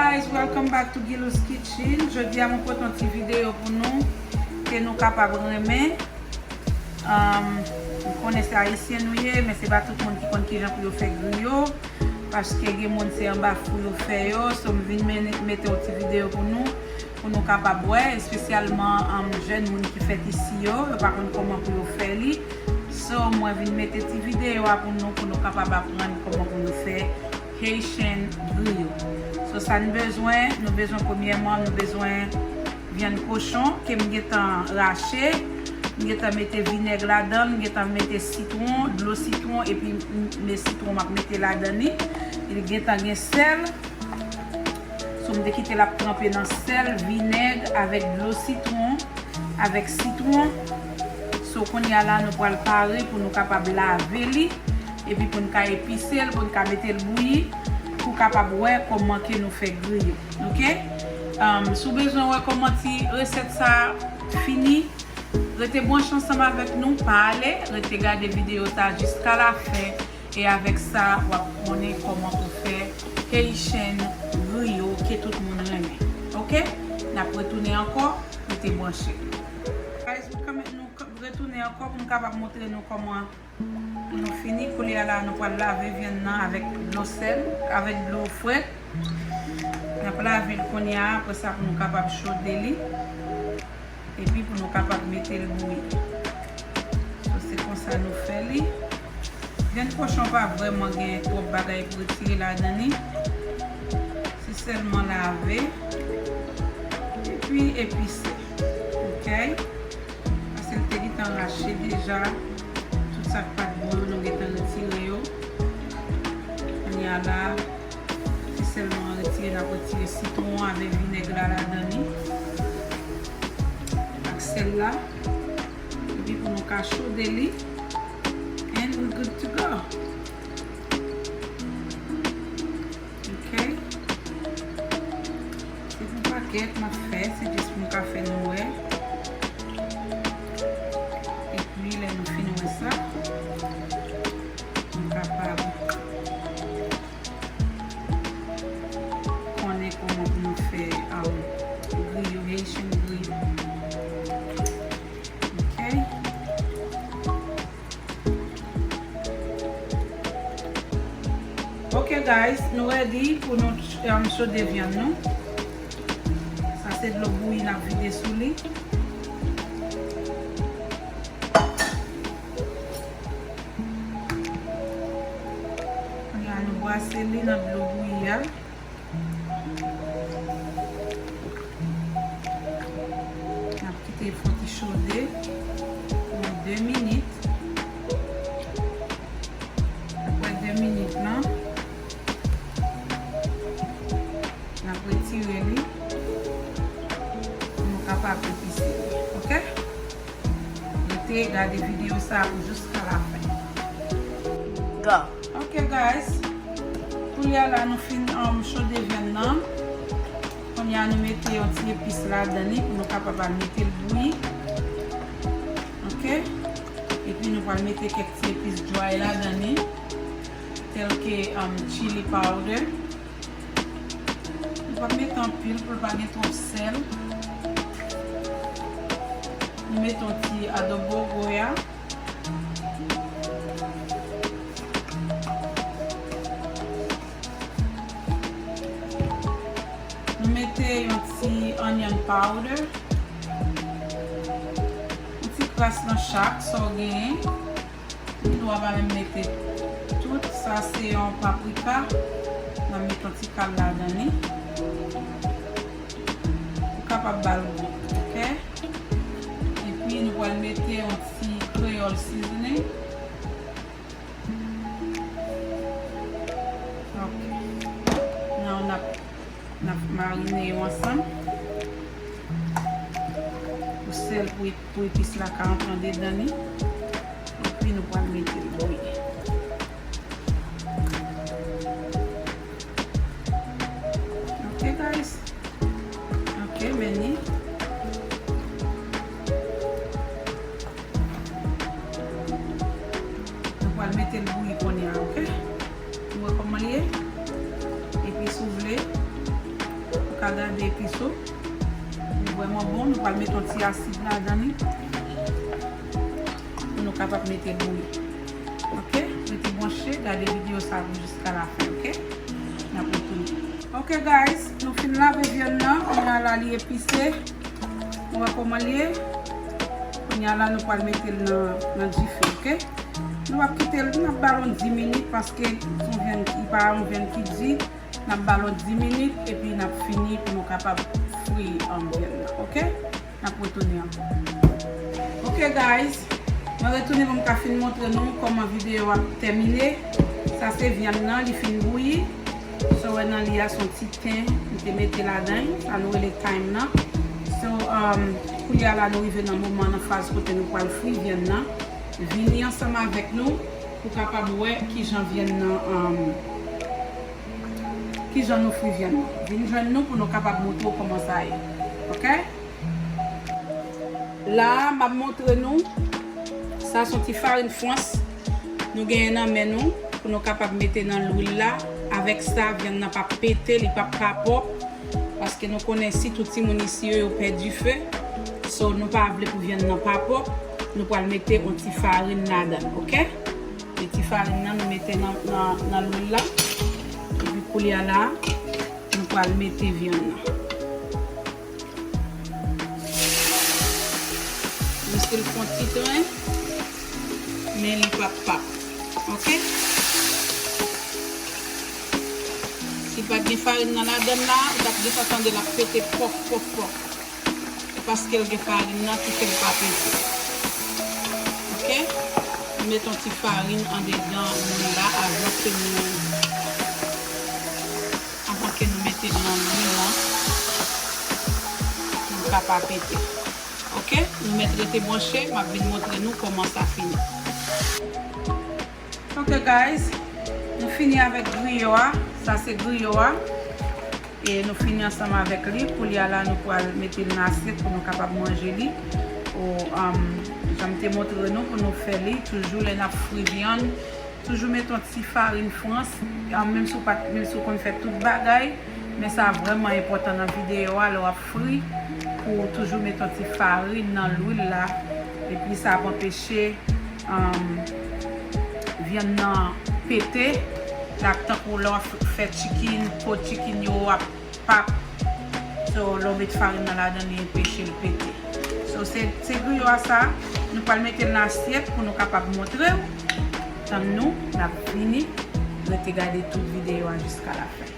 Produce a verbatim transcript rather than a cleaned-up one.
Guys, welcome back to Gilou's Kitchen. Jodi a mwen pote yon ti videyo pou nou ke nou kapab renmen. Um, m konnen se Ayisyen nou ye, men se pa tout moun ki konn kijan pou yo fè griyo. Paske gen moun se anba fou yo fè yo. So, m vin men- mete yon ti videyo pou nou, pou nou kapab wè, espesyalman um, jèn moun ki fèt isi yo, yo pa konn kòman pou yo fè li. So, mwen vin mete ti videyo a pou nou, pou nou kapab aprann kòman pou nou fè Haitian griyo. So, sa n bezwen, nou bezwen premyèman, nou bezwen vyann kochon ke m gentan rache, m gentan mete vinèg ladan l, m gentan mete sitwon, dlo sitwon, epi m- men sitwon m ap mete ladan li. Li gentan gen sèl. So, m te kite l ap tranpe nan sèl, vinèg, avèk dlo sitwon, avèk sitwon. So, kounye a la, nou pral pare pou nou kapab lave li, epi pou n ka epise l, pou n ka mete l bouyi, pou kapab wè kòman ke nou fè griyo. Oke? Um, si w bezwen wè kòman ti resèt sa fini, rete branche ansanm avèk nou, pa ale, rete gade videyo sa jiska lafen. E avèk sa, w ap konnen kòman pou fè Haitian griyo ke tout moun renmen. Oke? N ap retounen ankò, rete branche. Guys, nou kanmenm, nou k- retounen ankò pou nou kapab montre nou kòman pou nou fini. Koulye a la, nou pral lave vyann nan avèk dlo sèl, avèk dlo frèt. N ap lave l kounye a, apre sa pou nou kapab chode li. Epi pou nou kapab mete l bouyi. So, se konsa nou fè li. Vyann kochon pa vrèman gen twòp bagay pou retire ladan li. Se sèlman lave. Epi epise. Oke? Paske l te gentan rache deja. Tout sa k pa t bon yo, nou gentan retire yo. Kounye a la, se sèlman retire, n ap retire sitwon an avèk vinèg la ladan li. Ak sèl la. Epi pou nou ka chode li. And we good to go. Ok. Se pou pakèt m ap fè, se jis pou m ka fè nou wè. Epi lè nou fin wè sa, nou kapab konnen kòman pou nou fè, um, griyo, Haitian griyo. Ok. Ok guys, nou ready pou nou, um, chode vyann nou. Sa se dlo bouyi n ap vide sou li. Kounye a nou brase li nan dlo bouyi a. N ap kite l fè yon ti chode pou de minit. Apre de minit lan, n ap retire li pou nou kapab epise li. Ok? Rete gade videyo sa pou jiska lafen. Go. Ok guys, koulye a la nou fin, um, chode vyann nan. Kounye a nou mete yon ti epis ladan li pou nou kapab al mete l bouyi. Ok? Epi nou pral mete kèk ti epis dry ladan li, tèlke, um, chili powder. Nou p ap mete anpil pou l pa gen twòp sèl. Nou mete yon ti adobo Goya. Nou mete yon ti onion powder. Yon ti kras nan chak sa w genyen. Ou dwa pa menm mete tout. Sa se yon paprika. N a mete yon ti kal ladan li. Ou kapab ba l gou, ok? Epi nou pral mete yon ti Creole seasoning. Ok. Now n ap N ap marine yo ansanm. Pou sèl, pou, pou epis la ka antre andedan li. Epi nou pral mete l bouyi. Ok, guys. Ok, men li. Nou pral mete l bouyi kounye a, ok? Nou wè kòman l ye? Epi si w vle, Gade epis yo. Li vrèman bon. Nou pral mete yon ti asid ladan li. Pou nou kapab mete bouyi. Ok? Rete branche, gade videyo sa a jiska lafen, ok? N ap retounen. Ok guys, nou fin lave vyann nan, kounye a la li epise. Nou wè kòman li ye? Kounye a la nou pral mete l nan, nan dife, ok? Nou ap kite l, n ap ba l yon dis minit paske se yon vyann ki pa yon vyann ki di. N ap ba l yon dis minit epi n ap fini pou nou kapab fri, um, vyann nan, ok? N ap retounen ankò. Ok guys, mwen retounen pou m ka fin montre nou kòman videyo a ap tèmine. Sa se vyann nan, li fin bouyi. Sa w wè nan li a se yon ti ten m te mete ladan l, sa nou rele thyme nan. So, um, kounye a la nou rive nan moman, nan faz kote nou pral fri vyann nan. Vini ansanm avèk nou pou kapab wè kijan vyann nan, um, kijan nou fri vyann nan. Vin jwenn nou pou nou kapab montre w kòman sa ye. Ok? La a, m ap montre nou. Sa se yon ti farin frans nou genyen nan men nou pou nou kapab mete nan lwil la. Avèk sa, vyann nan p ap pete, li p ap pa pòp. Paske nou konnen sitou timoun isi yo, yo pè dife. So, nou pa vle pou vyann nan pa pòp. Nou pral mete yon ti farin ladan l, ok? E ti farin nan, nou mete nan, nan, nan lwil la. Epi koulye a la, nou pral mete vyann nan. Menm si l fon ti tren, men li p ap pap. Ok? Si pa t gen farin nan ladan l la, ou t ap gentan tande l ap pete pòp, pòp, pòp. Se paske l gen farin nan ki fè l pa pete. Ok? Nou met yon ti farin andedan lwil la avan ke nou, avan ke nou mete l nan lwil lan pou l ka pa pete. Ok? Nou mèt rete branche, m ap vin montre nou kòman sa fini. Ok guys, nou fini avèk griyo a. Sa se griyo a. E nou fini ansanm avèk li. Koulye a la, nou pral mete l nan asyèt pou nou kapab manje li. O, um, jan m te montre nou pou nou fè li, toujou lè n ap fri vyann, toujou mete yon ti farin frans. Um, menm si w pa t, menm si w konn fè tout bagay, men sa vrèman enpòtan nan videyo a, lè w ap fri, pou w toujou mete yon ti farin nan lwil la. Epi sa ap anpeche, um, vyann nan pete. L ap tankou lè w ap fè chicken, po chicken yo ap pap. So, lè w met farin nan ladan, li anpeche l pete. So, se, se griyo a sa. Nou pral mete l nan asyèt pou nou kapab montre w. Tann nou, n ap vini. Rete gade tout videyo a jiska lafen.